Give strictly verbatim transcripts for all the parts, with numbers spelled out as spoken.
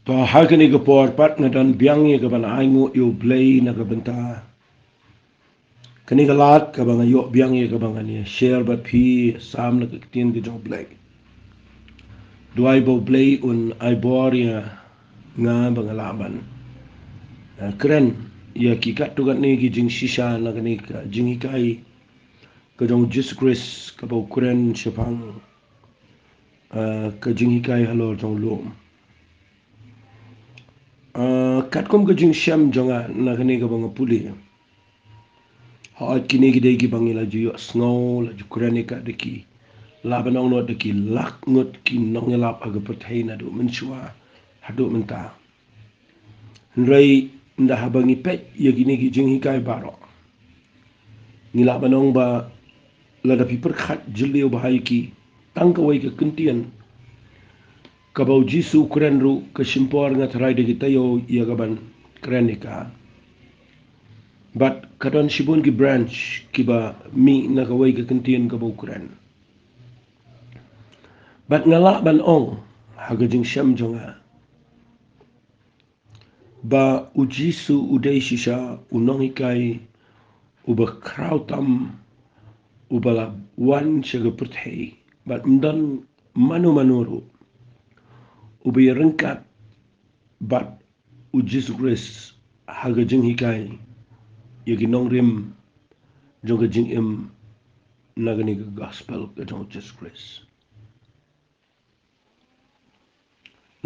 Ba ha kane ka por pat nga don biang ïa ka ban ainguh ïa U Blei na ka bynta kane ka lad kaba nga ïoh biang ïa kaba ngan ïa share bad phi, sam na ka ktien ka jong U Blei. Duwai ba U Blei un ai bor ïa nga ba nga lah ban, eh, kren ïa ki katto katne ki jingshisha na kane ka jinghikai ka jong U Jisu Khrist kaba u kren shaphang, eh, ka jinghikai halor jong u lum. Eh, katkum ka jingshem jong nga na kane kaba nga pule, hooid kine ki dei kiba ngi la ju ïohsngew, la ju kren ïa ka da ki lah ban ong noh da ki lak ngut ki nongïalap ha ka pyrthei naduh mynshuwa haduh mynta. Hynrei ynda haba ngi peit ïa kine ki jinghikai baroh, ngi lah ban ong ba lada phi pyrkhat jylliew bha ïa ki, tang kawei ka kyntien kaba U Jisu u kren ruh ka shim por nga tharai da ki taïew ïa ka ban kren ïa ka. Bad ka don shibun ki branch kiba mih na kawei ka kyntien kaba u kren. Bad nga lah ban ong ha ka jingshem jong nga ba U Jisu u dei shisha u nonghikai uba khraw tam, uba la wan sha ka pyrthei, bad ym don mano mano ruh uba ïaryngkat bad U Jisu Khrist ha ka jinghikai ïa ki nongrim jong ka jingim na kane ka gospel ka jong U Jisu Khrist.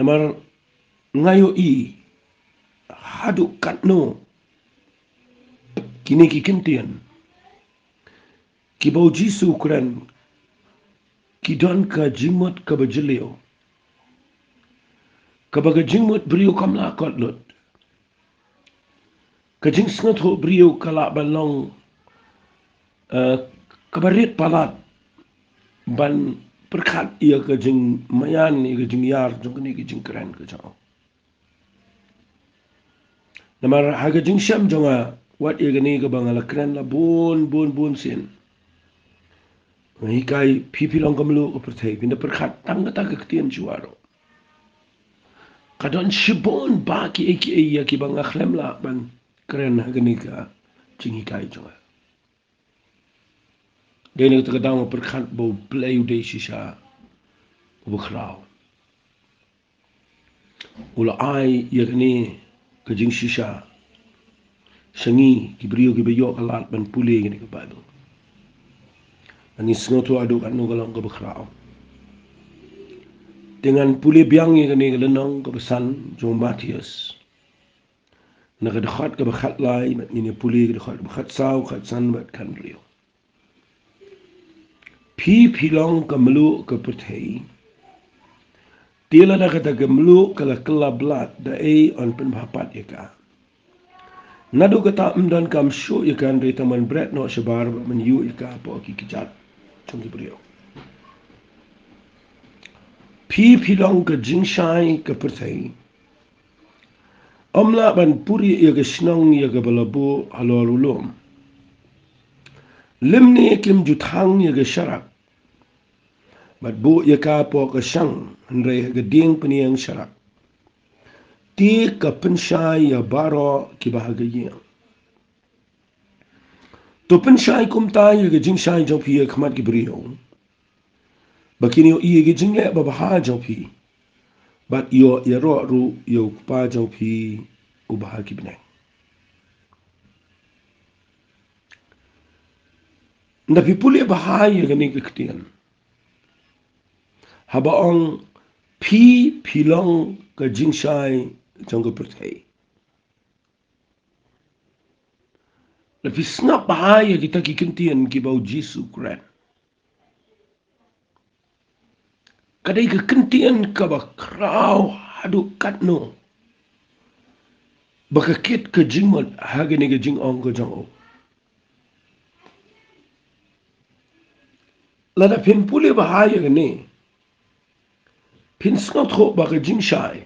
Namar nga ïohi haduh katno kine ki kyntien kiba U Jisu u kren ki don ka jingmut kaba jylliew, kaba ka jingmut briew kam lah kot lut. Ka jingsngewthuh briew ka lah ban long, eh, kaba rit palat ban pyrkhat ïa ka jingmaïan, ïa ka jingïar jong kane ka jingkren ka jong u. Namar ha ka jingshem jong nga, wat ïa kane kaba nga la kren la bun bun bun sien, nga hikai phi, phi long ka mluh ka pyrthei, phin da pyrkhat tang kata ka ktien shuwa ruh. Ka don shibun bha kiei kiei ïa kiba nga khlem lah ban kren ha kane ka jinghikai jong nga. Dei na kata ka daw nga pyrkhat ba U Blei u dei shisha uba khraw. U la ai ïa kane ka jingshisha sha ngi ki briew kiba ïoh ka lad ban pule kane ka Baibl. Ngi sngewthuh haduh katno ka long kaba khraw. Te ngan pule biang ïa kane ka lynnong kaba san jong u Mathaios, na ka dkhot kaba khatlai, bad ngin ïa pule ka dkhot kaba khatsaw, khatsan bad khathynriew. Phi, phi long ka mluh ka pyrthei. Te lada kata ka mluh ka la kylla blat, da ei yn pynbha pat ïa ka? Naduh kata ym donkam shuh ïa ka, hynrei tang ban bret noh shabar bad ban ïuh ïa ka hapoh ki kjat jong ki briew. Phi, phi long ka jingshai ka pyrthei. Ym lah ban purieh ïa ka shnong ïa kaba la buh halor u lum. Lymne kim ju thang ïa ka sharak bad buh ïa ka hapoh ka shang, hynrei ha ka dieng pynïeng sharak. Te ka pynshai ïa baroh kiba ha ka ïing. To pynshai kumta ïa ka jingshai jong phi ha khmat ki briew, ba kin ïohi ïa ka jingleh babha jong phi, bad ïoh ïaroh ruh ïa u Kpa jong phi uba ha ki bneng. Ynda phi pule bha ïa kane ka ktien, haba ong phi, phi long ka jingshai jong ka pyrthei, lada phi sngap bha ïa kita ki kyntien kiba u Jisu u kren, ka dei ka kyntien kaba khraw haduh katno ba ka kit ka jingmut ha kane ka jingong ka jong u. Lada phin pule bha ïa kane, phin sngewthuh ba ka jingshai,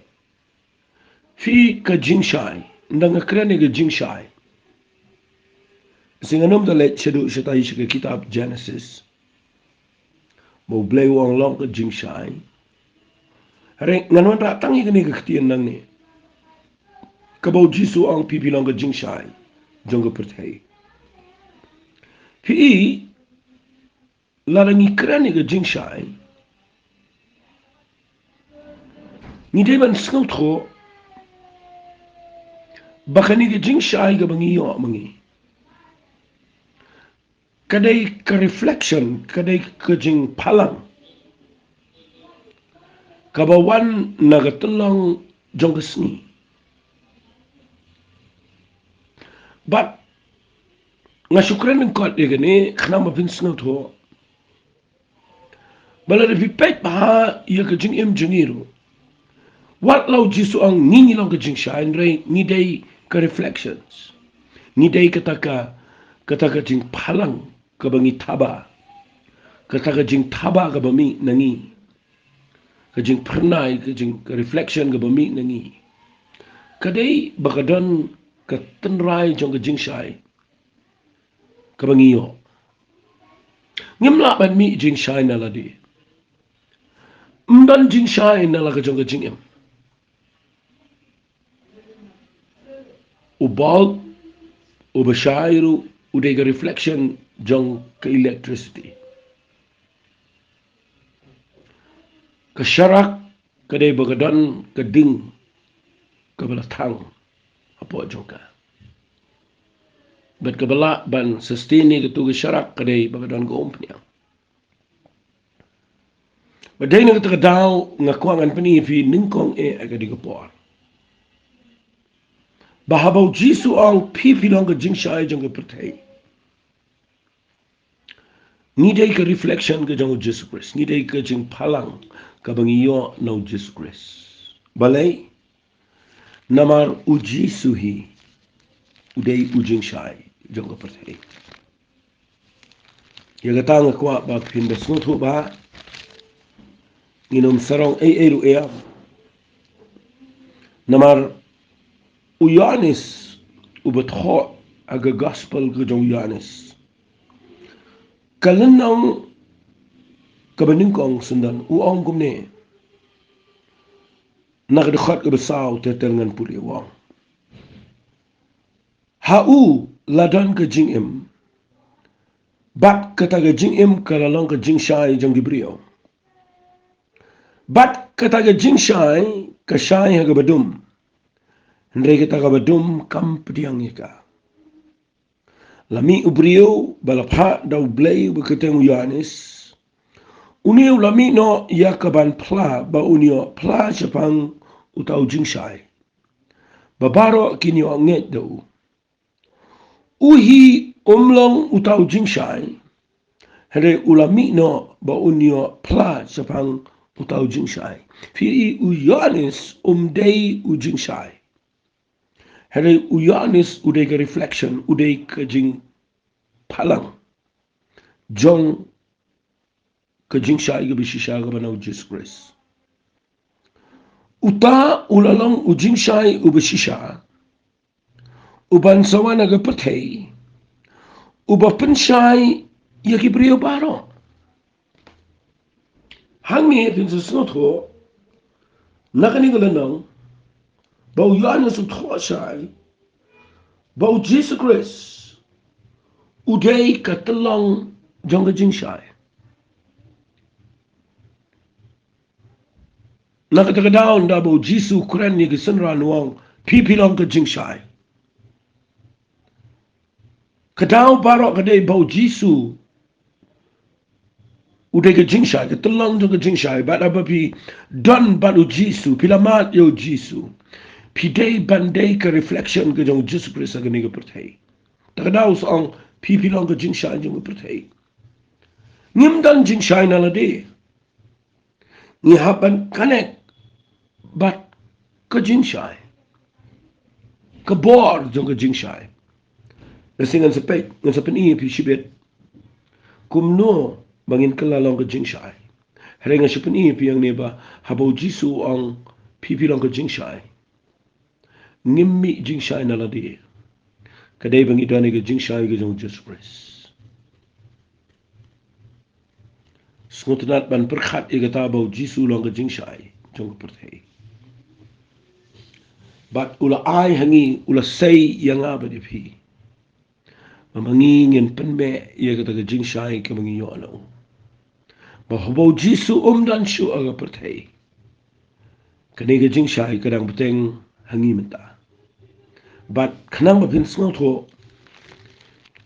phi ka jingshai, ynda nga kren ïa ka jingshai, sngewbha ngam da leit shaduh shatai sha ka kitab Genesis, ba u Blei u ong long ka jingshai. Hynrei ngan wanrah tang ïa kane ka ktien nangne. Kaba u Jisu u ong phi phi long ka jingshai jong ka pyrthei. Phi i, lada ngi kren ïa ka jingshai, ngi dei ban sngewthuh ba kane ka jingshai kaba ngi ïoh ma ngi, ka dei ka reflection, ka dei ka jingphalang kaba wan na ka tyllong jong ka sngi. Bad nga shu kren lyngkot ïa kane khnang ba phin sngewthuh ba lada phi peit bha ïa ka jingim jong ngi ruh, wat la u Jisu u ong ngi ngi long ka jingshai, hynrei ngi dei ka reflections. Ngi dei kata ka, kata ka jingphalang kaba ngi thaba, kata ka jingthaba kaba mih na ngi, ka jingphyrnai, ka jing, ka reflection kaba mih na ngi, ka dei ba ka don ka tynrai jong ka jingshai kaba ngi ïoh. Ngim lah ban mih jingshai na lade. Ym don jingshai na la ka jong ka jingim. U bulb uba shai ruh u dei ka reflection jong ka electricity. Ka sharak ka dei ba ka don ka ding kaba la thang hapoh jong ka. Bad kaba lah ban sustain ïa katu ka sharak ka dei ba ka don ka umphniang. Bad dei na kata ka daw nga kwah ngan pyni ïa phi nyngkong eh ha kane ka por ba haba u Jisu u ong phi phi long ka jingshai jong ka pyrthei, ngi dei ka reflection ka jong u Jisu Khrist, ngi dei ka jingphalang kaba ngi ïoh na u Jisu Khrist. Balei? Namar u Jisu hi u dei u jingshai jong ka pyrthei. Ïa kata nga kwah ba phin da sngewthuh ba ngin ym sarong ei ei ruh ïa. Namar u Ïoannis uba thoh ha ka gospel ka jong u Ïoannis, ka lynnong kaba nyngkong syndon u ong kumne. Na ka dkhot kaba saw ter ter ngan pule u ong. Ha u la don ka jingim, bad kata ka jingim ka la long ka jingshai jong ki briew. Bad kata ka jingshai ka shai ha kaba dum, hynrei kata kaba dum kam pdiang ïa ka. La mih u briew ba la phah da u Blei uba kyrteng u Ïoannis. Une u la mih noh ïa ka ban phla ba un ïoh phla shaphang uta u jingshai ba baroh kin ïoh ngeit da u. U hi um long uta u jingshai, hynrei u la mih noh ba un ïoh phla shaphang uta u jingshai. Phi i, u Ïoannis um dei u jingshai. Hynrei u Ïoannis u dei ka reflection, u dei ka jingphalang jong ka jingshai kaba shisha kaba na u Jisu Khrist. Uta u la long u jingshai uba shisha, uban sa wan ha ka pyrthei, uba pynshai ïa ki briew baroh. Hangne phin sa sngewthuh na kane ka lynnong ba u Ïoannis u thoh shai ba u Jisu Khrist u dei ka tyllong jong ka jingshai. Na kata ka daw ynda ba u Jisu u kren ïa ki synran u ong phi phi long ka jingshai, ka daw baroh ka dei ba u Jisu u dei ka jingshai, ka tyllong jong ka jingshai. Bad haba phi don bad u Jisu, phi la mad ïa u Jisu, phi dei ban dei ka reflection ka jong u Jisu Khrist ha kane ka pyrthei. Ta ka daw sa ong phi phi long ka jingshai jong ka pyrthei. Ngim don jingshai na lade. Ngi hap ban connect bad ka jingshai, ka bor jong ka jingshai. Lehse ngan sa peit, ngan sa pyni ïa phi shibit kumno ba ngin kylla long ka jingshai. Hynrei ngan sa pyni ïa phi hangne ba haba u Jisu u ong phi phi long ka jingshai, ngim mih jingshai na lade. Ka dei ba ngi don ïa ka jingshai ka jong u Jisu Khrist. Sngewtynnat ban pyrkhat ïa kata ba u Jisu u long ka jingshai. jong ka pyrthei. Bad u la ai ha ngi, u la sei ïa nga bad ïa phi, ba ma ngi ngin pynmih ïa kata ka jingshai kaba ngi ïoh na u. Ba haba u Jisu um don shuh ha ka pyrthei, kane ka jingshai ka dang bteng ha ngi mynta. Bad khnang ba phin sngewthuh,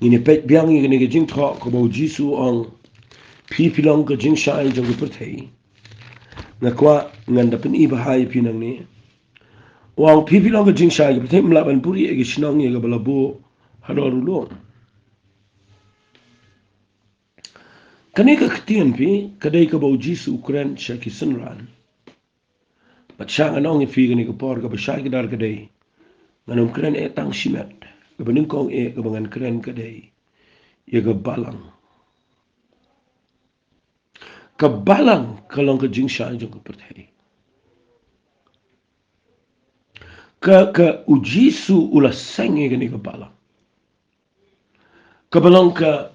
ngin ïa peit biang ïa kane ka jingthoh kaba u Jisu u ong, phi phi long ka jingshai jong ka pyrthei. Nga kwah ngan da pyni bha ïa phi nangne. U ong phi phi long ka jingshai ka pyrthei, ym lah ban buhrieh ïa ka shnong ïa kaba la buh halor u lum. Kane ka ktien phi, ka dei kaba u Jisu u kren sha ki synran. Bad sha ngan ong ïa phi kane ka por kaba shai kdar ka dei, ngan ym kren eh tang shimet. Kaba nyngkong eh kaba ngan kren ka dei ïa ka balang. Ka balang ka long ka jingshai jong ka pyrthei. Ka, ka u Jisu u la seng ïa kane ka balang. Kaba long ka,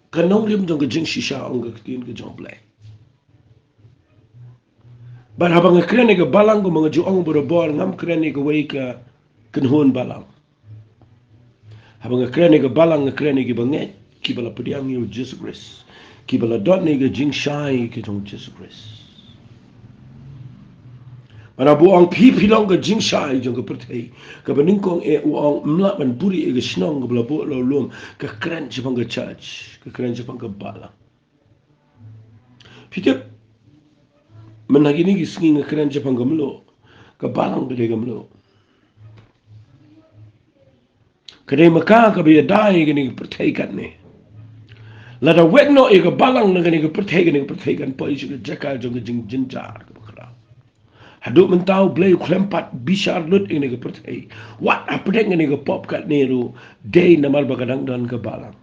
ka nongrim jong ka jingshisha, ong ka ktien ka jong U Blei. Bad haba nga kren ïa ka balang, kumba nga ju ong barabor, ngam kren ïa kawei ka kynhun balang. Haba nga kren ïa ka balang, nga kren ïa kiba ngeit, kiba la pdiang ïa u Jisu Khrist, kiba la don ïa ka jingshai ka jong u Jisu Khrist. Bad haba u ong phi phi long ka jingshai jong ka pyrthei, kaba nyngkong eh u ong ym lah ban buhrieh ïa ka shnong kaba la buh halor u lum, ka kren shaphang ka church, ka kren shaphang ka balang. Phi tip, mynta kine ki sngi nga kren shaphang ka mluh, ka balang ka dei ka mluh. Ka dei ma ka kaba ïada ïa kane ka pyrthei katne. Lada weng noh ïa ka balang na kane ka pyrthei, kane ka pyrthei kan poi sha ka jaka jong ka jingjynjar kaba khraw. Haduh mynta U Blei u khlem pat bishar lut ïa kane ka pyrthei. Wat hapdeng kane ka pop katne ruh, dei namar ba ka dang don ka balang.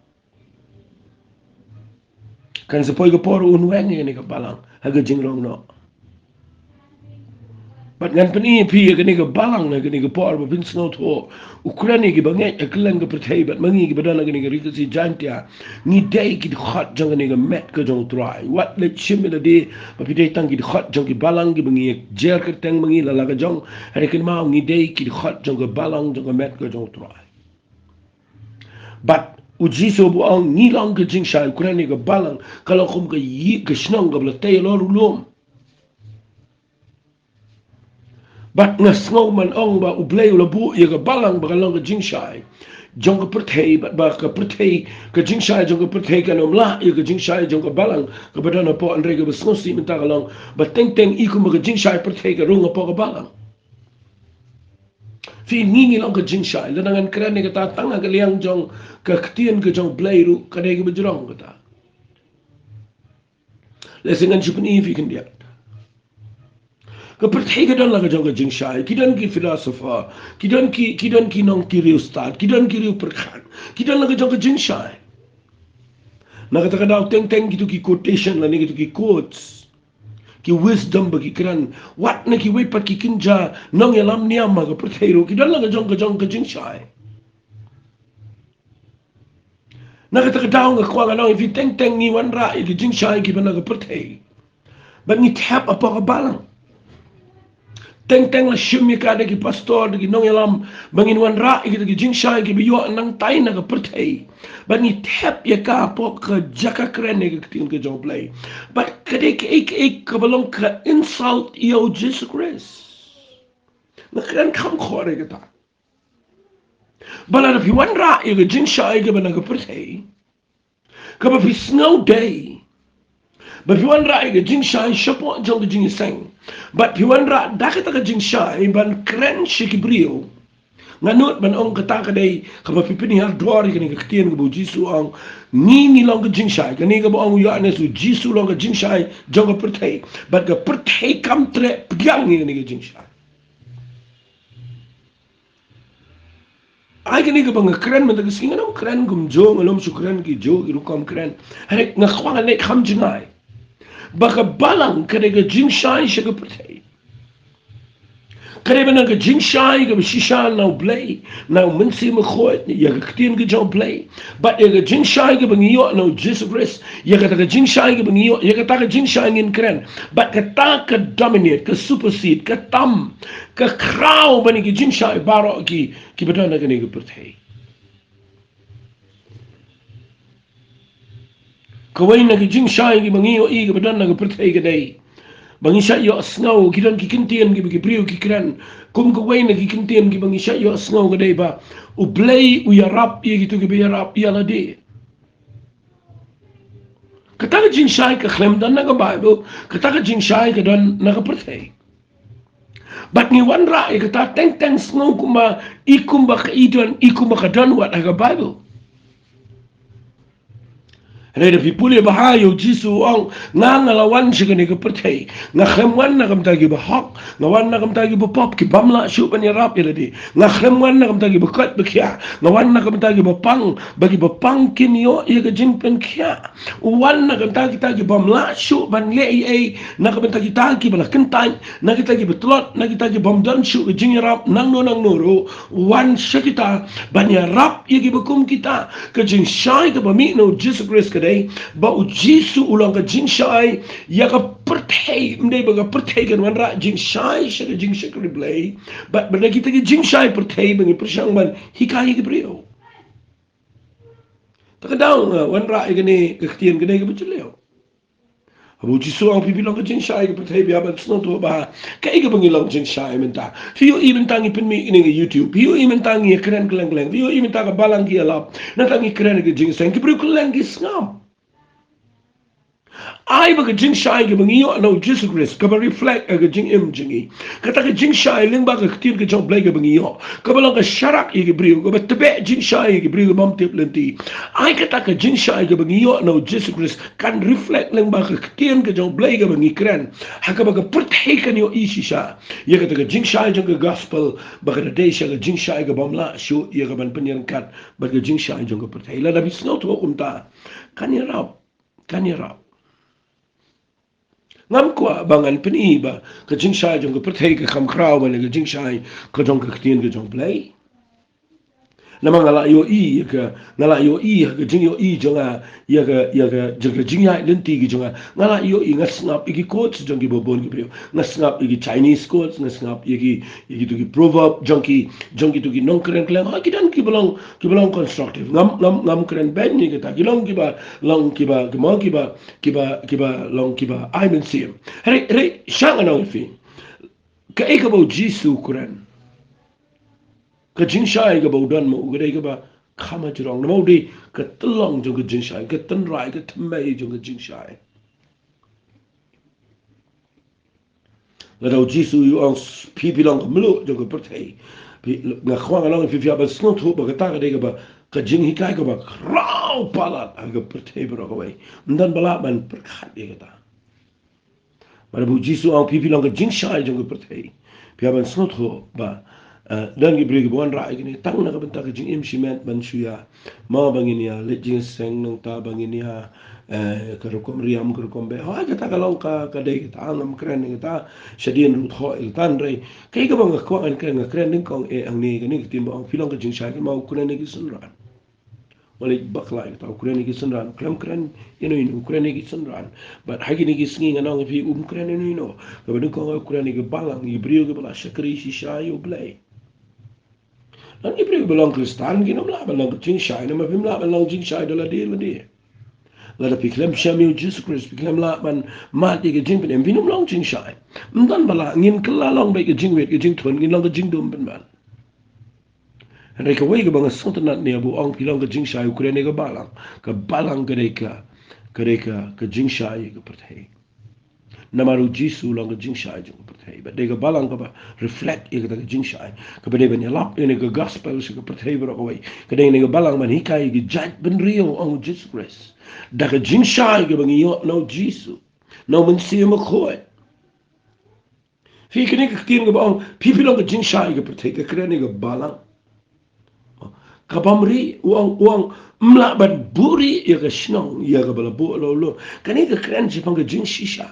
Kan sa poi ka por un weng ïa kane ka balang ha ka jingrong noh. Bad ngan pyni ïa phi ïa kane ka balang ha kane ka por ba phin sngewthuh. U kren ïa kiba ngeit ha kylleng ka pyrthei bad ma ngi kiba don ha kane ka Ri Khasi Jaiñtia, ngi dei ki dkhot jong kane ka met ka jong U Trai. Wat leit shim ïa lade ba phi dei tang ki dkhot jong ki balang kiba ngi ïa jer kyrteng ma ngi la la ka jong. Hynrei kynmaw, ngi dei ki dkhot jong ka balang jong ka met ka jong U Trai. Bad u Jisu ba u ong ngi long ka jingshai, u kren ïa ka balang, ka long kum ka ïing ka shnong kaba la tei halor u lum. Bad nga sngew man ong ba U Blei u la buh ïa ka balang ba ka long ka jingshai jong ka pyrthei, bad ba ka pyrthei, ka jingshai jong ka pyrthei kan ym lah ïa ka jingshai jong ka balang kaba don hapoh. Hynrei kaba sngewsih mynta ka long ba teng teng i kumba ka jingshai pyrthei ka rung hapoh ka balang. Phi, ngi ngi long ka jingshai. Lada ngan kren ïa kata tang ha ka liang jong ka ktien ka jong U Blei ruh, ka dei kaba jrong kata. Lehse ngan shu pyni ïa phi khyndiat. Ka pyrthei ka don la ka jong ka jingshai. Ki don ki philosopher, ki don ki, ki don ki nongtyriew stad, ki don ki riew pyrkhat, ki don la ka jong ka jingshai. Na kata ka daw teng teng kito ki quotation lane kito ki quotes, ki wisdom ba ki kren, wat na kiwei pat ki kynja nongïalam niam ha ka pyrthei ruh, ki don la ka jong ka jong ka jingshai. Na kata ka daw nga kwah ngan ong ïa phi, teng teng ngi wanrah ïa ki jingshai kiba na ka pyrthei, bad ngi thep hapoh ka balang. Teng teng la shim ïa ka da ki pastor, da ki nongïalam, ba ngin wanrah ïa kita ki jingshai kiba ïoh nangtai na ka pyrthei, bad ngi thep ïa ka hapoh ka jaka kren ïa ka ktien ka jong U Blei. Bad ka dei kaei kaei kaba long ka insult ïa u Jisu Khrist. Nga kren kham khor ïa kata. Ba lada phi wanrah ïa ka jingshai kaba na ka pyrthei, kaba phi sngew dei ba phi wanrah ïa ka jingshai shapoh jong ka jingïaseng, bad phi wanrah da kata ka jingshai ban kren sha ki briew. Nga nud ban ong kata ka dei kaba phi pynhiar dor ïa kane ka ktien kaba u Jisu u ong, ngi ngi long ka jingshai. Kane kaba ong u Ïoannis, u Jisu u long ka jingshai jong ka pyrthei, bad ka pyrthei kam treh pdiang ïa kane ka jingshai. Ai kane kaba nga kren mynta ka sngi, nga nym kren kumjuh, nga nym shu kren ki juh ki rukom kren. Hynrei nga kwah ngan leh kham jngai ba ka balang ka dei ka jingshai sha ka pyrthei. Ka dei ban don ka jingshai kaba shisha na U Blei, na U Mynsiem Bakhuid, ïa ka ktien ka jong U Blei. Bad ïa ka jingshai kaba ngi ïoh na U Jisu Khrist, ïa kata ka jingshai kaba ngi ïoh, ïa kata ka jingshai ngin kren. Bad kata ka dominate, ka supersede, ka tam, ka khraw ban ïa ka jingshai baroh ki, kiba don ha kane ka pyrthei. Kawei na ki jingshai kiba ngi ïohi kiba don ha ka pyrthei ka dei ba ngi shait ïohsngew, ki don ki ktien kiba ki briew ki kren. Kum kawei na ki ktien kiba ngi shait ïohsngew ka dei ba U Blei u ïarap ïa kito kiba ïarap ïa lade. Kata ka jingshai ka khlem don na ka Baibl, kata ka jingshai ka don na ka pyrthei. Bad ngi wanrah ïa kata teng teng sngew kumba, i kumba ka i don, i kumba ka don wat ha ka Baibl. Hynrei da phi pule bha ïa U Jisu u ong, nga nga la wan sha kane ka pyrthei. Nga khlem wan na ka bynta kiba hok, nga wan na ka bynta kiba pop, ki bym lah shuh ban ïarap ïa lade. Nga khlem wan na ka bynta kiba koit ba khiah, nga wan na ka bynta kiba pang, ba kiba pang kin ïoh ïa ka jingpynkhiah. U wan na ka bynta kita ki bym lah shuh ban leh ei ei, na ka bynta kita kiba la kyntait, na kita kiba tlot, na kita ki bym don shuh ka jingïarap nangno nangno ruh. U wan sha kita ban ïarap ïa kiba kum kita. Ka jingshai kaba mih na U Jisu Khrist ka dei ba U Jisu u long ka jingshai ïa ka pyrthei, ym dei ba ka pyrthei kan wanrah jingshai sha ka jingshakri Blei. Bad ba na kita ki jingshai pyrthei ba ngi pyrshang ban hikai ïa ki briew. Te ka daw nga wanrah ïa kane ka ktien ka dei kaba jylliew. Haba U Jisu u ong phi phi long ka jingshai ka pyrthei, phi hap ban sngewthuh bha kaei kaba ngi long jingshai mynta. Phi ïohi mynta ngi pynmih kane ka YouTube, phi ïohi mynta ngi ïakren kylleng kylleng, phi ïohi mynta ka balang ki ïalap. Nangta ngi kren ka jingïaseng, ki briew kylleng ki sngap. Ai ba ka jingshai kaba ngi ïoh na U Jisu Khrist kaba reflect ha ka jingim jong ngi. Kata ka jingshai lyngba ka ktien ka jong U Blei kaba ngi ïoh, kaba long ka sharak ïa ki briew, kaba tbeh jingshai ïa ki briew ki bym tip lynti. Ai kata ka jingshai kaba ngi ïoh na U Jisu Khrist kan reflect lyngba ka ktien ka jong U Blei kaba ngi kren, ha kaba ka pyrthei kan ïohi shisha ïa kata ka jingshai jong ka gospel, ba ka dei shisha ka jingshai ka bym lah shuh ïa ka ban pynïaryngkat bad ka jingshai jong ka pyrthei. Lada phi sngewthuh kumta, kan ïarap, kan ïarap. Ngam kwah ba ngan pyni ba ka jingshai jong ka pyrthei ka kham khraw ban ïa ka jingshai ka jong ka ktien ka jong U Blei. Namar nga la ïohi ïa ka, nga la ïohi ha ka jingïohi jong nga ïa ka, ïa ka, ïa ka jingïaid lynti ka jong nga. Nga la ïohi, nga sngap ïa ki quotes jong kiba bun ki briew. Nga sngap ïa ki Chinese quotes, nga sngap ïa ki, ïa kito ki proverb jong ki, jong kito ki nongkren kylleng. Ha, ki don kiba long, kiba long constructive. Ngam, ngam, ngam kren beiñ ïa kita. Ki long kiba long kiba, ki mo kiba, kiba, kiba long kiba ai mynsiem. Hynrei, hynrei sha nga ong ïa phi, kaei kaba U Jisu u kren, ka jingshai kaba u don ma u ka dei kaba kham hajrong. Namar u dei ka tyllong jong ka jingshai, ka tynrai, ka thymmei jong ka jingshai. Lada U Jisu u ong phi phi long ka mluh jong ka pyrthei, phi, nga kwah nga ong ïa phi, phi hap ban sngewthuh ba kata ka dei kaba, ka jinghikai kaba khraw palat ha ka pyrthei baroh kawei. Ym don ba lah ban pyrkhat ïa kata. Bad haba U Jisu u ong phi phi long ka jingshai jong ka pyrthei, phi hap ban sngewthuh ba, eh, don ki briew kiba wanrah ïa kine tang na ka bynta ka jingim shimet ban shu ïa, mo, ba ngin ïa leit jingïaseng, nangta ba ngin ïa, eh, ka rukom riam, ka rukom beh. Hooid, kata ka long ka, ka dei kata, ngam kren ïa kata, shadien ruh thoh ïa kata, hynrei kaei kaba nga kwah ngan kren, nga kren nyngkong eh hangne, kane ka ktien ba ong phi long ka jingshai, ka mo, u kren ïa ki synran. Malik bakla ïa kata, u kren ïa ki synran, khlem kren ïano ïano, u kren ïa ki synran. Bad ha kine ki sngi ngan ong ïa phi um kren ïano ïano. Kaba nyngkong u kren ïa ki balang, ïa ki briew kiba la shakri shisha ïa U Blei. Don ki briew ba long Khristan, kim lah ban long ka jingshai, namar phim lah ban long jingshai da lade lade. Lada phi khlem shem ïa U Jisu Khrist, phi khlem lah ban mad ïa ka jingpynim, phin ym long jingshai. Ym don ba lah, ngin kylla long beit ka jingwit, ka jingthun, ngin long ka jingdum pynban. Hynrei kawei kaba nga sngewtynnat ne ba u ong phi long ka jingshai, u kren ïa ka balang. Ka balang ka dei ka, ka dei ka, ka jingshai ïa ka pyrthei. Namar U Jisu u long ka jingshai jong ka pyrthei. Bad dei ka balang kaba reflect ïa kata ka jingshai, kaba dei ban ïalap ïa kane ka gospel sha ka pyrthei baroh kawei. Ka dei kane ka balang ban hikai ïa ki jait bynriew, ong U Jisu Khrist, da ka jingshai kaba ngi ïoh na U Jisu, na U Mynsiem Bakhuid. Phi, kane ka ktien kaba ong phi phi long ka jingshai ka pyrthei, ka kren ïa ka balang. Ka bym rieh, u ong, u ong ym lah ban buhrieh ïa ka shnong ïa kaba la buh la u lum. Kane ka kren shaphang ka jingshisha.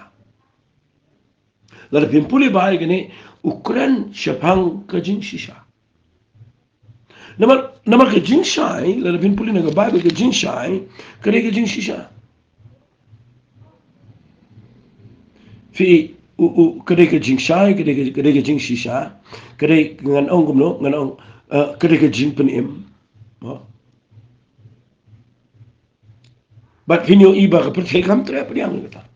Lada phim pule bha ïa kane, u kren shaphang ka jingshisha. Namar, namar ka jingshai, lada phin pule na ka Baibl ka jingshai, ka dei ka jingshisha. Phi, u, u, ka dei ka jingshai, ka dei ka, ka dei ka jingshisha, ka dei ngan ong kumno, ngan ong, eh, ka dei ka jingpynim. Mo? Bad phin ïohi ba ka pyrthei kam treh pdiang kata.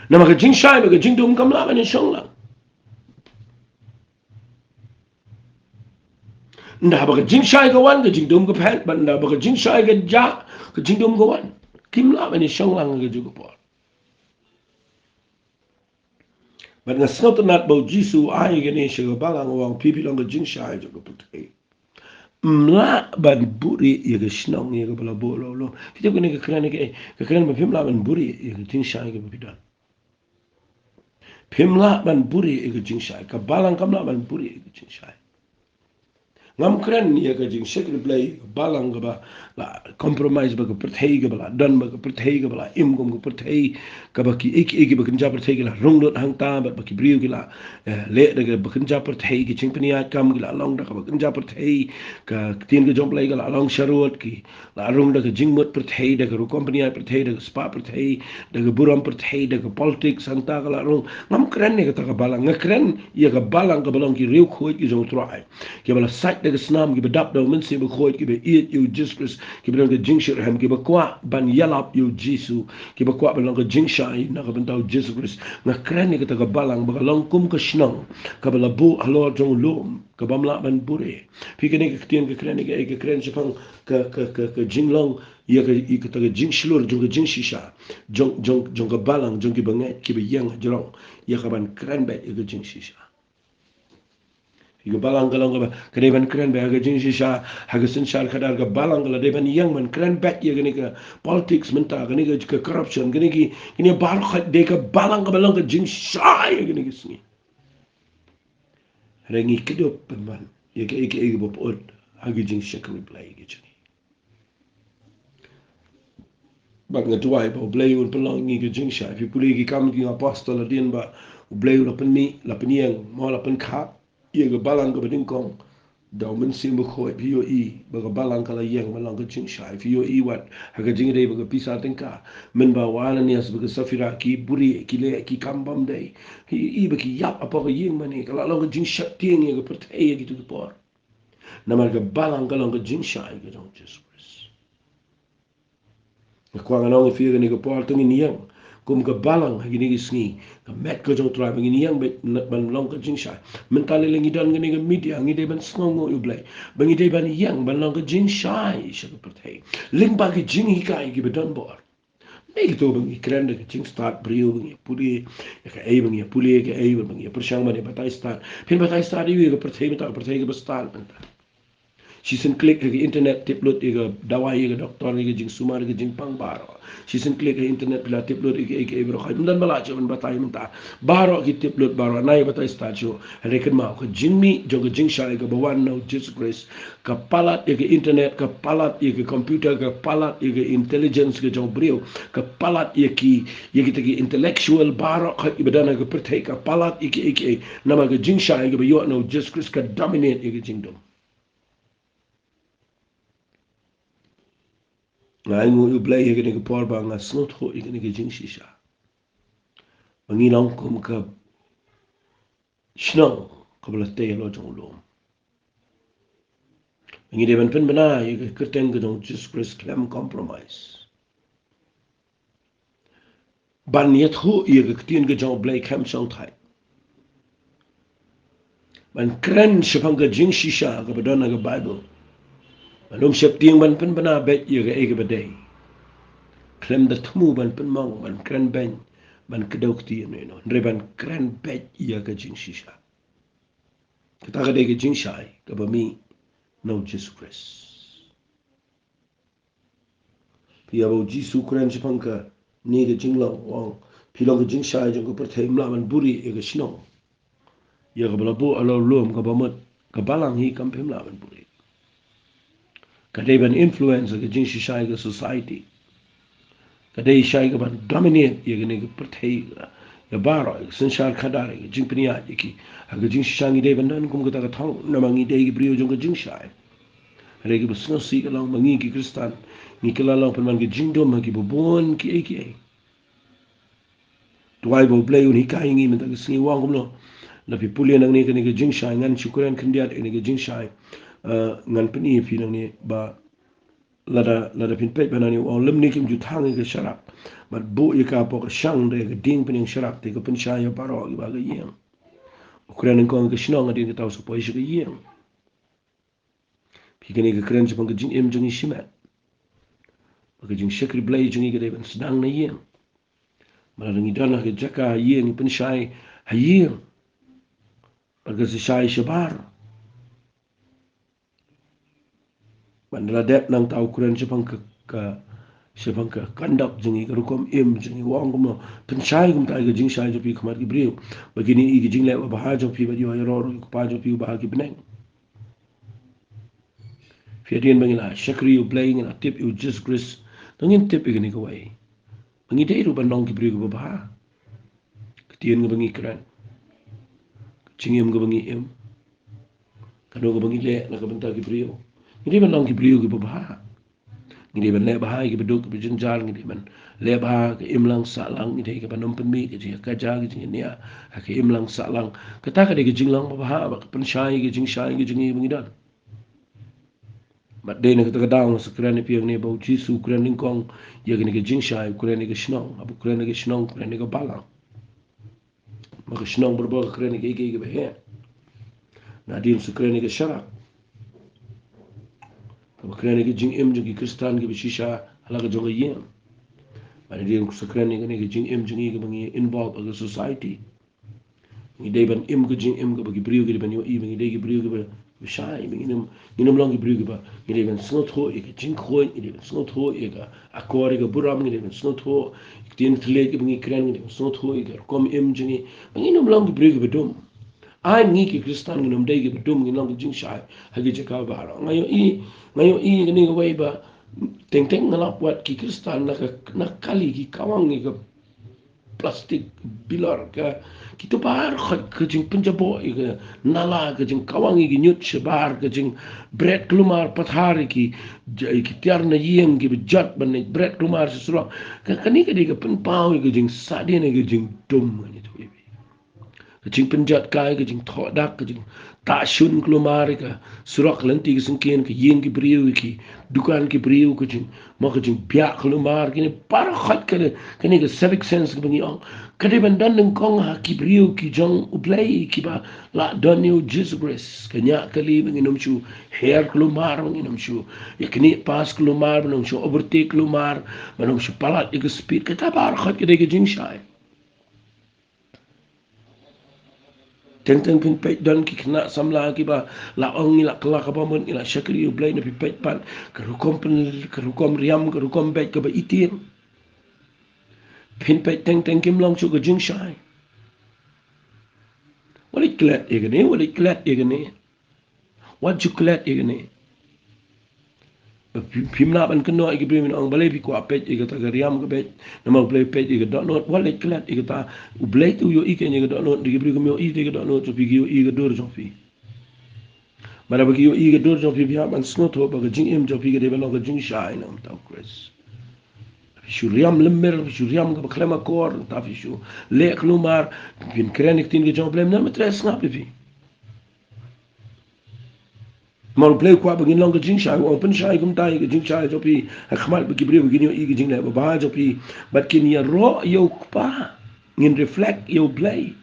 Namar ka jingshai bad ka jingdum kam lah ban ïashong lang. Ynda ba ka jingshai ka wan, ka jingdum ka phet, bad ynda ba ka jingshai ka jah, ka jingdum ka wan. Kim lah ban ïashong lang ha kajuh ka por. Bad nga sngewtynnat ba u Jisu u ai kane sha ka balang, u ong phi phi long ka jingshai jong ka pyrthei. Ym lah ban buhrieh ïa ka shnong ïa kaba la buh halor u lum. Phi tip kane ka kren ïa kaei? Ka kren ba phim lah ban buhrieh ïa ka jingshai kaba phi don. Phim lah ban buhrieh ïa ka jingshai. Ka balang kam lah ban buhrieh ïa ka jingshai. Ngam kren ïa ka jingshakri Blei, ka balang kaba la compromise bad ka pyrthei, kaba la don bad ka pyrthei, kaba la im kum ka pyrthei, kaba kiei kiei kiba kynja pyrthei ki la rung lut hangta, bad ba ki briew ki la, eh, leh da kaba kynja pyrthei, ki jingpynïaid kam ki la long da kaba kynja pyrthei, ka ktien ka jong U Blei ka la long sharud, ki la rung da ka jingmut pyrthei, da ka rukom pynïaid pyrthei, da ka spah pyrthei, da ka burom pyrthei, da ka politics, hangta ka la rung. Ngam kren ïa kata ka balang, nga kren ïa ka balang kaba long ki riewkhuid ki jong U Trai. Kiba la sait da ka snam, kiba dap da U Mynsiem Bakhuid, kiba ïeit ïa u Jisu Khrist, kiba don ka jingshitrhem, kiba kwah ban ïalap ïa u Jisu, kiba kwah ban long ka jingshai na ka bynta u Jisu Khrist. Nga kren ïa kata ka balang ba ka long kum ka shnong kaba la buh halor jong u lum, kabym lah ban buhrieh. Phi, kane ka ktien ka kren ïa kaei? Ka kren shaphang ka, ka, ka, ka jinglong ïa ka, ïa kata ka jingshlur jong ka jingshisha jong, jong, jong ka balang, jong kiba ngeit, kiba ïeng hajrong ïa ka ban kren beit ïa ka jingshisha. Phi, ka balang ka long kaba ka dei ban kren beit ha ka jingshisha, ha ka synshar khadar. Ka balang ka la dei ban ïeng ban kren beit ïa kane ka politics mynta, kane ka, ka corruption, kane ki, kine baroh ka dei ka balang kaba long ka jingshai ïa kane ka sngi. Hynrei ngi kdew pynban ïa kaei kaei kaba pyut ha ka jingshakri Blei ka jong ngi. Bad nga duwai ba U Blei un pynlong ngi ka jingshai. Phi pule ki Kam ki Apostol hadien ba U Blei u la pynmih, la pynïeng, mo, la pynkhap ïa ka balang kaba nyngkong da U Mynsiem Bakhuid. Phi ïohi ba ka balang ka la ïeng ban long ka jingshai. Phi ïohi wat ha ka jingïadei bad ka pisa tyngka, mynba u Ananias bad ka Saphira ki buhrieh, ki leh ki kam bymdei, phi ïohi ba ki ïap hapoh ka ïing mane. Ka la long ka jingsheptieng ïa ka pyrthei ha kito ki por. Namar ka balang ka long ka jingshai ka jong u Jisu Khrist. Nga kwah ngan ong ïa phi ha kane ka por, to ngin ïeng kum ka balang ha kine ki sngi. Ka met ka jong U Trai ba ngin ïeng ban, ban long ka jingshai. Mynta lei lei ngi don kane ka media, ngi dei ban sngewnguh ïa U Blei ba ngi dei ban ïeng ban long ka jingshai sha ka pyrthei lyngba ki jinghikai kiba don bor. Dei kito ba ngi kren da ka jingstad briew, ba ngi pule ïa kaei, ba ngi pule ïa kaei, ba ngi pyrshang ban ïa batai stad. Phin batai stad ïa ka pyrthei mynta, ka pyrthei kaba stad mynta. Shisien klik ha ka internet, tip lut ïa ka dawai, ïa ka doktor, ïa ka jingsumar, ïa ka jingpang baroh. Shisien klik ha internet, phi la tip lut ïa kaei kaei baroh. Ym don ba lah shuh ban batai mynta. Baroh ki tip lut, baroh nai batai stad shuh. Hynrei kynmaw, ka jingmih jong ka jingshai kaba wan na u Jisu Khrist ka palat ïa ka internet, ka palat ïa ka computer, ka palat ïa ka intelligence ka jong briew, ka palat ïa ki, ïa kita ki intellectual baroh ka iba don ha ka pyrthei, ka palat ïa kiei kiei. Namar ka jingshai kaba ïoh na u Jisu Khrist ka dominate ïa ka jingdum. Nga ainguh ïa U Blei ha kane ka por ba nga sngewthuh ïa kane ka jingshisha, ba ngi long kum ka shnong kaba la tei halor jong u lum. Ngi dei ban pynbna ïa ka kyrteng ka jong u Jisu Khrist khlem compromise. Ban ïathuh ïa ka ktien ka jong U Blei khlem shongthait. Ban kren shaphang ka jingshisha kaba don ha ka Baibl. Ban ym sheptieng ban pynbna beit ïa kaei kaba dei, khlem da thmu ban pynmong, ban kren beiñ, ban kdew ktien, you know. Hynrei ban kren beit ïa ka jingshisha. Kata ka dei ka jingshai kaba mih na u Jisu Khrist. Phi ïa ba u Jisu u kren shaphang kane ka jinglong, u ong, phi long ka jingshai jong ka pyrthei, ym lah ban buhrieh ïa ka shnong ïa kaba la buh halor u lum, kaba mut ka balang hi kam, phim lah ban buhrieh. Ka dei ban influence ka jingshisha ïa ka society. Ka dei shai kaban dominate ïa kane ka pyrthei, ïa ïa baroh, ïa ka synshar khadar, ïa ka jingpynïaid ïa ki. Ha ka jingshisha ngi dei ban don kum kata ka thong, namar ngi dei ki briew jong ka jingshai. Hynrei kaba sngewsih ka long ba ngi ki Khristan ngi kylla long pynban ka jingdum ha kiba bun kiei kiei. To ai ba U Blei un hikai ïa ngi mynta ka sngi, u ong kumno. Lada phi pule nangne kane ka jingshai, ngan shu kren khyndiat ïa kane ka jingshai. Eh, ngan pyni ïa phi nangne ba lada, lada phin peit ba nangne u ong, lymne kim ju thang ïa ka sharak bad buh ïa ka hapoh ka shang da ka dieng pynïeng sharak, te ka pynshai ïa baroh kiba ha ka ïing. U kren nyngkong ïa ka shnong, hadien kata u sa poi sha ka ïing. Phi, kane ka kren shaphang ka jingim jong ngi shimet. Ba ka jingshakri Blei jong ngi ka dei ban sdang na ïing. Ba lada ngi don ha ka jaka ha ïing, ngi pynshai ha ïing. Bad ka sa shai shabar. Ban da la dep nangta u kren shaphang ka, ka, shaphang ka conduct jong ngi, ka rukom im jong ngi, u ong kumno. Pynshai kumta ïa ka jingshai jong phi ha khmat ki briew, ba kin ïohi ïa ka jingleh babha jong phi bad ïoh ïaroh ruh ïa u Kpa jong phi uba ha ki bneng. Phi, hadien ba ngi la shakri ïa U Blei, ngi la tip ïa U Jisu Khrist, to ngin tip ïa kane kawei, ba ngi dei ruh ban long ki briew kiba bha. Ka ktien kaba ngi kren, ka jingim kaba ngi im, kano kaba ngi leh na ka bynta ki briew, ngi dei ban long ki briew kiba bha. Ngi dei ban leh bha ïa kiba duk kiba jynjar, ngi dei ban leh bha ka imlang sahlang, ngi dei kiba nym pynmih ka jingïakajia, ka jingïania ha ka imlang sahlang. Kata ka dei ka jinglong babha, ba ka pynshai ka jingshai ka jong ngi ba ngi don. Bad dei na kata ka daw nga sa kren ïa phi hangne ba U Jisu u kren nyngkong ïa kane ka jingshai, u kren ïa ka shnong, haba u kren ïa ka shnong u kren ïa ka balang. Ba ka shnong barabor ka kren ïa kiei kiei kiba heh. Nadien u sa kren ïa ka sharak. Kaba kren ïa ka jingim jong ki Khristan kiba shisha ha la ka jong ka ïing. Bad nadien u sa kren ïa kane ka jingim jong ngi kaba ngi involve ha ka society. Ngi dei ban im ka jingim kaba ki briew ki dei ban ïohi ba ngi dei ki briew kiba, kiba shai, ba ngin ym, ngin ym long ki briew kiba, ngi dei ban sngewthuh ïa ka jingkhuid, ngi dei ban sngewthuh ïa ka akor ïa ka burom, ngi dei ban sngewthuh ïa ka ktien thylliej kaba ngi kren, ngi dei ban sngewthuh ïa ka rukom im jong ngi, ba ngin ym long ki briew kiba dum. Ai ngi ki Khristan ngin ym dei kiba dum, ngin long ki jingshai ha ki jaka baroh. Nga ïohi, nga ïohi kane kawei ba teng teng nga lap wat ki Khristan na ka, na kali ki kawang ïa ka plastik, bilor, ka, kito baroh ka jingpynjaboh ïa ka nala, ka jingkawang ïa ki ñiut shabar, ka jingbret kulmar pathar ïa ki, ïa ki tiar na ïing kiba jot ban leit bret kulmar sha surok. Ka, kane ka dei ka pynpaw ïa ka jingsahdien ïa ka jingdum, kane to ïa ka jingpynjot kai, ka jingthoh dak, ka jing tah shun kulmar ïa ka surok, ka lynti ka syngkien, ka ïing ki briew, ki dukan ki briew, ka jing, mo, ka jingbiah kulmar, kine baroh ka, kane, kane ka civic sense kaba ngi ong. Ka dei ban don nyngkong ha ki briew ki jong U Blei kiba la don ïa U Jisu Khrist. Ka ñiah kali ba ngin ym shu her kulmar, ba ngin ym shu ïa kine pass kulmar, ba ngin ym shu overtake kulmar, ba ngin ym shu palat ïa ka speed. Kata baroh ka dei ka jingshai. Teng teng phin peit don ki khynnah samla kiba la ong ngi la kylla kaba mut, ngi la shakri U Blei, ne phi peit pat ka rukom pyn, ka rukom riam, ka rukom beit kaba itir. Phin peit teng teng kim long shuh ka jingshai. Wat leit klet ïa kane, wat leit klet ïa kane. Wat ju klet ïa kane. Ba phi, phim lah ban kynnoh ïa ki briew ban ong balei phi kwah peit ïa kata ka riam ka beit, namar U Blei u peit ïa ka dohnud. Wat leit klet ïa kata. U Blei te u ïohi kein ïa ka dohnud, ki briew kim ïohi te ïa ka dohnud jong phi, ki ïohi ïa ka dur jong phi. Bad haba ki ïohi ïa ka dur jong phi, phi hap ban sngewthuh ba ka jingim jong phi ka dei ban long ka jingshai na ka bynta U Khrist. Phi shu riam lymmer, phi shu riam kaba khlem akor, nangta phi shu leh kulmar, phin kren ïa ka ktien ka jong U Blei, mynta mynta sngap ïa phi. Namar U Blei u kwah ba ngin long ka jingshai, u ong pynshai kumta ïa ka jingshai jong phi ha khmat ba ki briew ba kin ïohi ka jingleh babha jong phi bad kin ïaroh ïa U Kpa, ngin reflect ïa U Blei.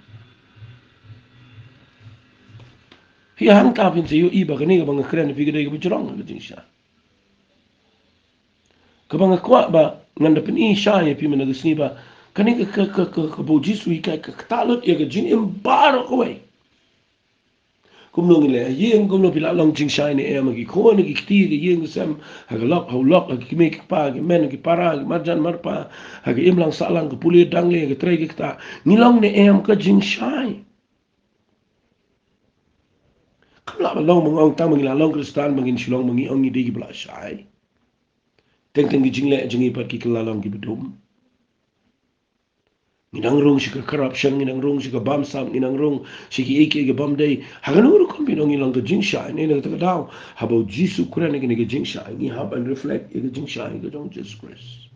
Phi, hangta phin sa ïohi ba kane kaba nga kren ïa phi ka dei kaba jrong ka jingshai. Kaba nga kwah ba ngan da pyni shai ïa phi mynta ka sngi ba kane ka, ka, ka, ka, kaba U Jisu u hikai ka, ka ktah lut ïa ka jingim baroh kawei. Kumno ngi leh ha ïing, kumno phi lah long jingshai ne em ha ki khun, ha ki kti, ha ka ïing ka sem, ha ka lok ha u lok, ha ki kmie ki kpa, ha ki hynmen ha ki para, ha ki marjan marpa, ha ka imlang sahlang, ka pule dangle, ha ka trei ka ktah, ngi long ne em ka jingshai. Kam lah ban long ba nga ong tang ba ngi la long Khristan ba ngin shu long ba ngi ong ngi dei kiba la shai. Teng teng ki jingleh jong ngi pat ki kylla long kiba dum. Ngi dang rung sha ka corruption, ngi dang rung sha ka bamsap, ngi dang rung sha ki ei ki ei ki bamdei. Ha kano kano ka rukom phi ong ngi long ka jingshai, ne na kata ka daw haba u Jisu u kren ïa kane ka jingshai, ngi hap ban reflect ïa ka jingshai ka jong u Jisu Khrist.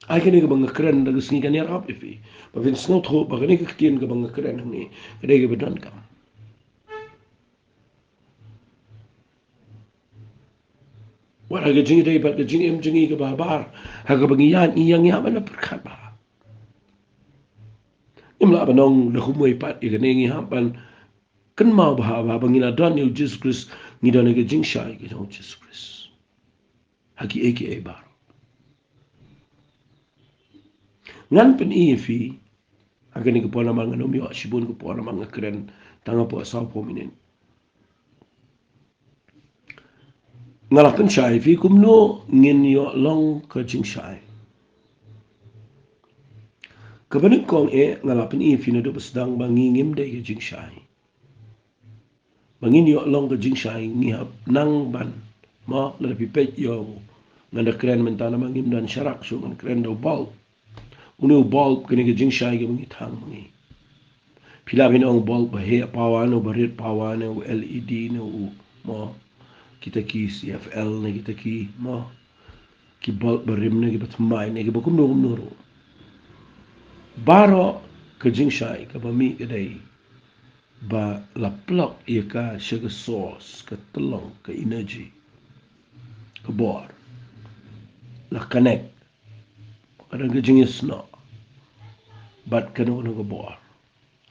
Ai kane kaba nga kren da ka sngi kan ïarap ïa phi ba phin sngewthuh ba kane ka ktien kaba nga kren hangne ka dei kaba donkam. Wat ha ka jingïadei bad ka jingim jong ngi kaba habar, ha kaba ngi ïaid ngi ïa ngi hap ban pyrkhat bha. Ngim lah ban ong da kumwei pat ïa kane, ngi hap ban kynmaw bha ba haba ngi la don ïa u Jisu Khrist ngi don ïa ka jingshai ka jong u Jisu Khrist ha ki ei ki ei baroh. Ngan pyni ïa phi ha kane ka por namar ngan ym ïoh shibun ka por namar nga kren tang hapoh saw phew minit. Nga la pynshai ïa phi kumno ngin ïoh long ka jingshai. Kaba nyngkong eh nga la pyni ïa phi naduh ba sdang ba ngi ngim dei ka jingshai. Ba ngin ïoh long ka jingshai ngi hap nang ban, mo, lada phi peit ïa u, ngan da kren mynta namar ngim don sharak, shu ngan kren da u bulb. Une u bulb kane ka jingshai kaba ngi thang ma ngi. Phi lah ban ong bulb ba heh power ne u ba rit power ne u L E D ne u, mo, kita ki C F L ne kita ki, mo, ki bulb ba rim ne kiba thymmai ne kiba kumno kumno ruh. Baroh ka jingshai kaba mih ka dei ba la plug ïa ka sha ka source, ka tyllong, ka energy, ka bor. La connect, ka don ka jingïasnoh bad kano kano ka bor.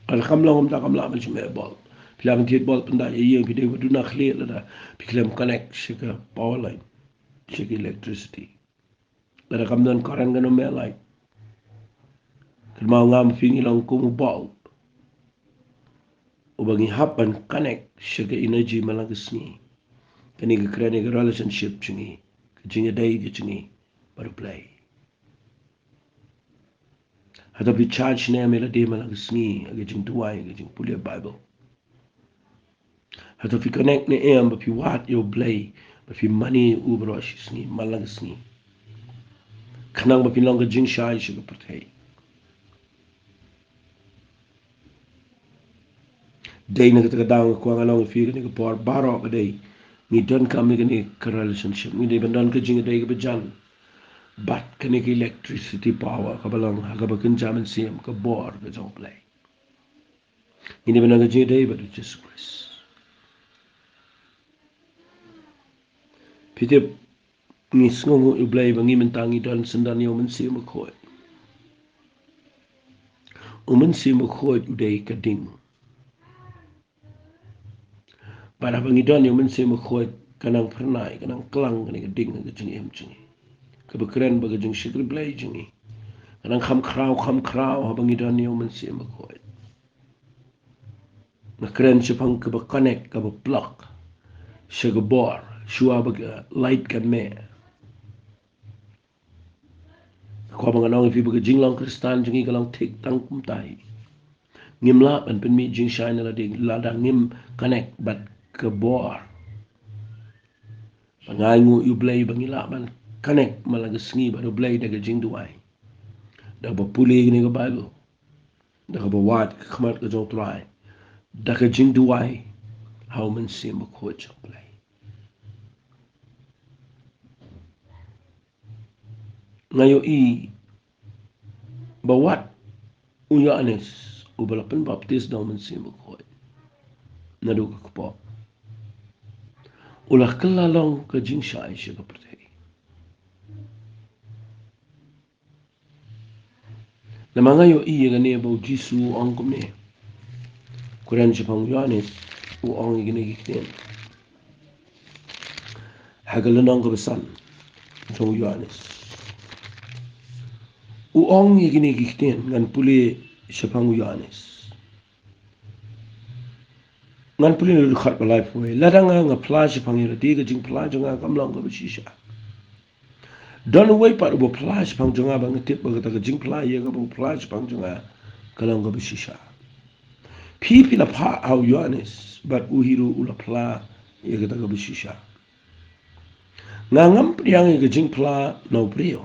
Lada kam long kumta kam lah ban shu mih bulb. Phi lah ban thied bulb ynda ïa ïing phi dei ba duna khlieh lada phi khlem connect sha ka power line, sha ka electricity. Lada kam don current kan ym mih light. Kynmaw nga ma phi ngi long kum u bulb uba ngi hap ban connect sha ka energy man la ka sngi. Kane ka kren ïa ka relationship jong ngi, ka jingïadei ka jong ngi bad U Blei. Hato phi charge ne em ïa lade man la ka sngi ha ka jingduwai, ha ka jingpule Bible? Hato phi connect ne em ba phi wad ïa U Blei, ba phi mane ïa u baroh shi sngi man la ka sngi, khnang ba phin long ka jingshai sha ka pyrthei? Dei na kata ka daw nga kwah ngan ong ïa phi kane ka por baroh ba dei ngi donkam ïa kane ka relationship, ngi dei ban don ka jingïadei kaba jan bad kane ka electricity power kaba long ha kaba kynja mynsiem, ka bor ka jong U Blei. Ngi dei ban don ka jingïadei bad U Jisu Khrist. Phi tip, ngi sngewnguh ïa U Blei ba ngi mynta ngi don syndon ïa U Mynsiem Bakhuid. U Mynsiem Bakhuid u dei ka ding. Bad haba ngi don ïa U Mynsiem Bakhuid ka nang phyrnai, ka nang klang kane ka ding ha ka jingim jong ngi, kaba kren ba ka jingshakri Blei jong ngi. Ka nang kham khraw kham khraw haba ngi don ïa U Mynsiem Bakhuid. Nga kren shaphang kaba connect, kaba plug sha ka bor shuwa ba ka light kan mih. Nga kwah ban ong ïa phi ba ka jinglong Khristan jong ngi ka long thik tang kumta hi. Ngim lah ban pynmih jingshai na lade lada ngim connect bad ka bor. Ba nga ainguh ïa U Blei ba ngi lah ban connect man la ka sngi bad U Blei da ka jingduwai, da kaba pule kane ka Bible, da kaba wad ka khmat ka jong U Trai, da ka jingduwai ha U Mynsiem Bakhuid jong U Blei. Nga ïohi ba wat u Ïoannis uba la pynbaptis da U Mynsiem Bakhuid naduh ka kpoh, u la kylla long ka jingshai sha ka pyrthei. Namar nga ïohi ïa kane ba U Jisu u ong kumne. Kren shaphang u Ïoannis, u ong ïa kine ki ktien ha ka lynnong kaba san jong u Ïoannis. U ong ïa kine ki ktien, ngan pule shaphang u Ïoannis. Ngan pule na dkhot ba laiphew wei. Lada nga, nga phla shaphang ïa lade, ka jingphla jong nga kam long kaba shisha. Don uwei pat uba phla shaphang jong nga, ba nga tip ba kata ka jingphla ïa kaba u phla shaphang jong nga ka long kaba shisha. Phi, phi la phah ha u Ïoannis, bad u hi ruh u la phla ïa kata kaba shisha. Nga ngam pdiang ïa ka jingphla na u briew.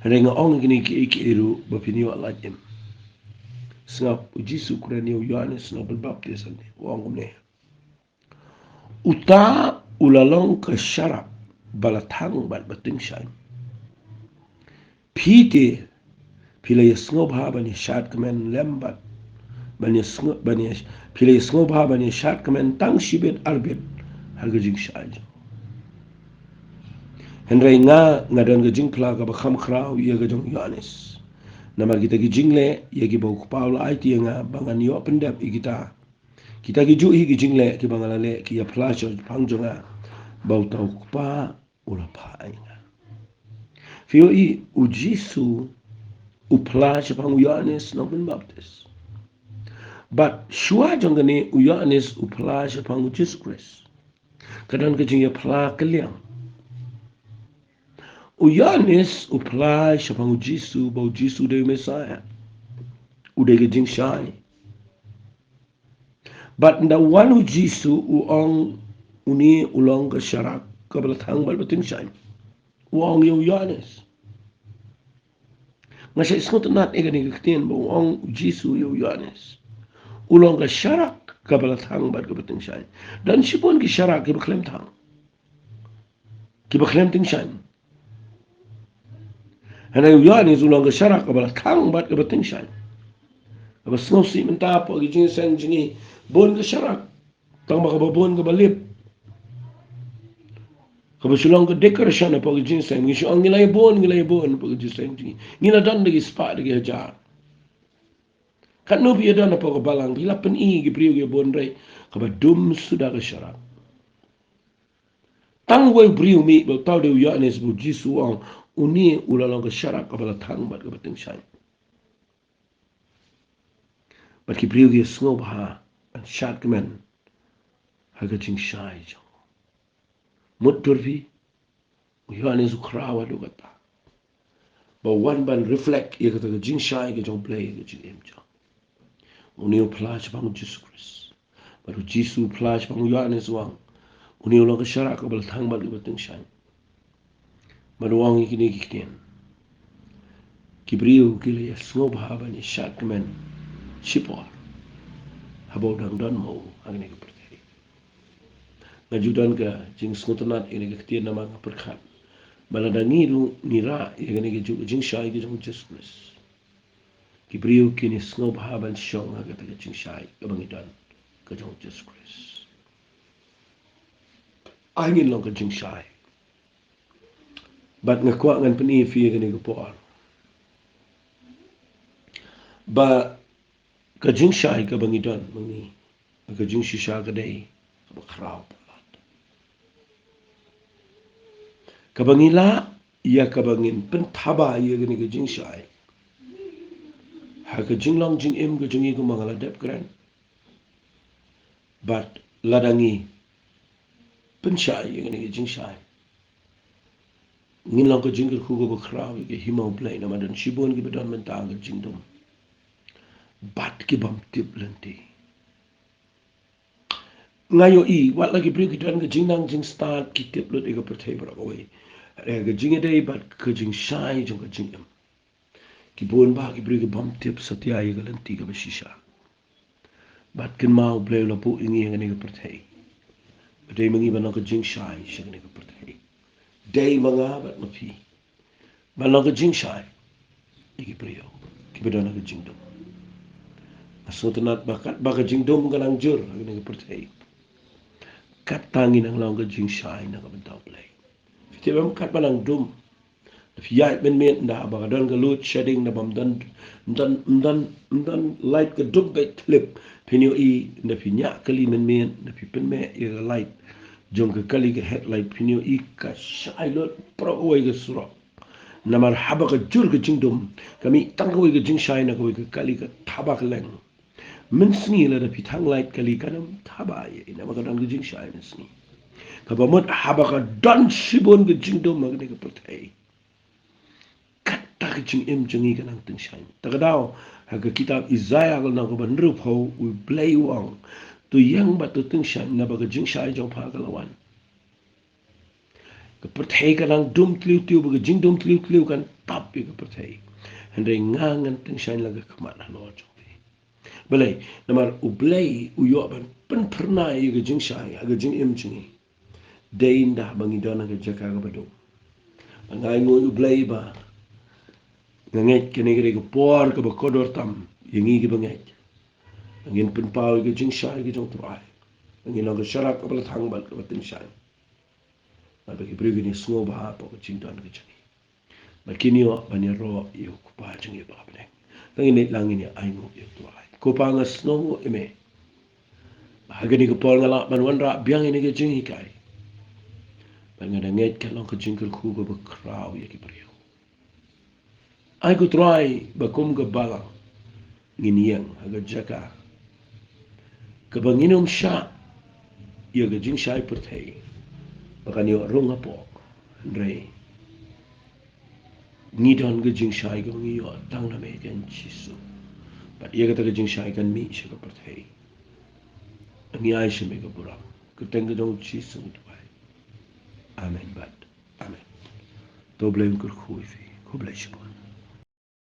Hynrei nga ong ïa kine kiei kiei ruh ba phin ïoh lait im. Sngap, u Jisu u kren ïa u Ïoannis Nongpynbaptis hangne, u ong kumne: Uta u la long ka sharak ba la thang bad ba tyngshaiñ. Phi te, phi la ïa sngewbha ban ïa shad kmen lem bad ban ïa sngew, ban ïa, phi la ïa sngewbha ban ïa shad kmen tang shibit arbit ha ka jingshai jong. Hynrei nga, nga don ka jingphla kaba kham khraw ïa ka jong u Ïoannis. Namar kita ki jingleh ïa kiba u Kpa u la aiti ïa nga ba ngan ïoh pyndep ïa kita, kita ki juh hi ki jingleh kiba nga la leh ki ïa phla shaphang jong nga, ba uta u Kpa u la phah ïa nga. Phi ïohi, u Jisu u phla shaphang u Ïoannis Nongpynbaptis. Bad shuwa jong kane, u Ïoannis u phla shaphang u Jisu Khrist. Ka don ka jingïaphla kylliang. U Ïoannis u phla shaphang u Jisu ba u Jisu u dei u Messaïah, u dei ka jingshai. Bad ynda wan u Jisu u ong, une u long ka sharak kaba la thang bad ba tyngshaiñ, u ong ïa u Ïoannis. Nga shait sngewtynnat ïa kane ka ktien ba u ong u Jisu ïa u Ïoannis, u long ka sharak kaba la thang bad kaba tyngshaiñ. Don shibun ki sharak kiba khlem thang, kiba khlem tyngshaiñ. Hynrei u Ïoannis u long ka sharak kaba la thang bad kaba tyngshaiñ. Kaba sngewsih mynta hapoh ki jingïaseng jong ngi, bun ka sharak, tang ba kaba bun kaba lip, kaba shu long ka decoration hapoh ki jingïaseng. Ngi shu ong ngi la ïa bun, ngi la ïa bun hapoh ki jingïaseng jong ngi, ngi la don da ki spah da ki hajar. Katno phi ïa don hapoh ka balang, phi la pyni ki briew ki ïa bun, hynrei kaba dum suda ka sharak. Tang uwei u briew mih, ba uta u dei u Ïoannis, ba u Jisu u ong, une u la long ka sharak kaba la thang bad kaba tyngshaiñ. Bad ki briew ki ïa sngewbha ban shad kmen ha ka jingshai jong u. Mut dur phi, u Ïoannis u khraw haduh katta ba u wan ban reflect ïa kata ka jingshai ka jong U Blei ha ka jingim jong u. Une u phla shaphang u Jisu Khrist. Bad u Jisu u phla shaphang u Ïoannis u ong, une u long ka sharak kaba la thang bad kaba tyngshaiñ. Bad u ong ïa kine ki ktien, ki briew ki la ïa sngewbha ban ïa shad kmen shipor haba u dang don ma u ha kane ka pyrthei. Nga ju don ka jingsngewtynnat ïa kane ka ktien namar nga pyrkhat ba lada ngi ruh ngi rah ïa kane ka juh ka jingshai ka jong u Jisu Khrist, ki briew kin ïa sngewbha ban shong ha kata ka jingshai kaba ngi don ka jong u Jisu Khrist. Ai ngin long ka jingshai. Bad nga kwah ngan pyni ïa phi ïa kane ka por ba ka jingshai kaba ngi don ma ngi, ka jingshisha ka dei kaba khraw palat, kaba ngi lah ïa kaba ngin pynthaba ïa kane ka jingshai ha ka jinglong jingim ka jong ngi, kumba nga la dep kren. Bad lada ngi pynshai ïa kane ka jingshai, ngin long ka jingkyrkhu kaba khraw ïa ka hima U Blei, namar don shibun kiba don mynta ka jingdum bad ki bym tip lynti. Nga ïohi wat la ki briew ki don ka jingnang jingstad, ki tip lut ïa ka pyrthei baroh kawei, ïa ka jingïadei bad ka jingshai jong ka jingim. Ki bun bah ki briew ki bym tip satia ïa ka lynti kaba shisha. Bad kynmaw, U Blei u la buh ïa ngi ha kane ka pyrthei ba dei ma ngi ban long ka jingshai sha kane ka pyrthei. Dei ma nga bad ma phi ban long ka jingshai ïa ki briew kiba don ha ka jingdum. Nga sngewtynnat ba katba ka jingdum ka nang jur ha kane ka pyrthei, katta ngi nang long ka jingshai na ka bynta U Blei. Phi tip em, katba nang dum, da phi ïaid mynmiet, ynda ba ka don ka load shedding, da bym don, ym don, ym don, ym don light, ka dum beit thlip, phin ïohi, ynda phi ñiah kali mynmiet, ynda phi pynmeh ïa ka light jong ka kali, ka headlight, phin ïohi ka shai lut baroh kawei ka surok. Namar haba ka jur ka jingdum, ka mih tang kawei ka jingshai na kawei ka kali, ka thaba kylleng. Mynsngi lada phi thang light kali, kan ym thaba ïa i, namar ka don ka jingshai mynsngi. Kaba mut haba ka don shibun ka jingdum ha kane ka pyrthei, katta ka jingim jong ngi ka nang tyngshaiñ. Ta ka daw, ha ka kitab Isaiah ka lynnong kaba hynriewphew, U Blei u ong, to ïeng bad to tyngshaiñ, naba ka jingshai jong pha ka la wan. Ka pyrthei ka nang dum tliw tliw, ba ka jingdum tliw tliw kan tap ïa ka pyrthei. Hynrei nga ngan tyngshaiñ la ka khmat halor jong phi. Balei? Namar U Blei u ïoh ban pynphyrnai ïa ka jingshai ha ka jingim jong ngi. Dei ynda ba ngi don ha ka jaka kaba dum. Ba nga ainguh U Blei ba nga ngeit kane ka dei ka por kaba kordor tam ïa ngi kiba ngeit. Ba ngin pynpaw ïa ka jingshai ka jong U Trai. Ba ngin long ka sharak kaba la thang bad kaba tyngshaiñ. Bad ba ki briew kin ïasngewbha hapoh ka jingdon ka jong ngi. Ba kin ïoh ban ïaroh ïa U Kpa jong ngi uba ha bneng. Tang ngin leit lang, ngin ïa ainguh ïa U Trai. Ko Pa, nga sngewnguh ïa me ba ha kane ka por nga lah ban wanrah biang ïa kane ka jinghikai. Bad nga da ngeit ka long ka jingkyrkhu kaba khraw ïa ki briew. Ai ko Trai ba kum ka balang ngin ïeng ha ka jaka kaba ngin ym shah ïa ka jingshai pyrthei ba kan ïoh rung hapoh. Hynrei ngi don ka jingshai kaba ngi ïoh tang na me, Kynrad Jisu. Bad ïa kata ka jingshai kan mih sha ka pyrthei. Ngi ai sha me ka burom. Ka kyrteng ka jong U Jisu ngi duwai. Amen bad amen. To U Blei un kyrkhu ïa phi. Khublei shibun.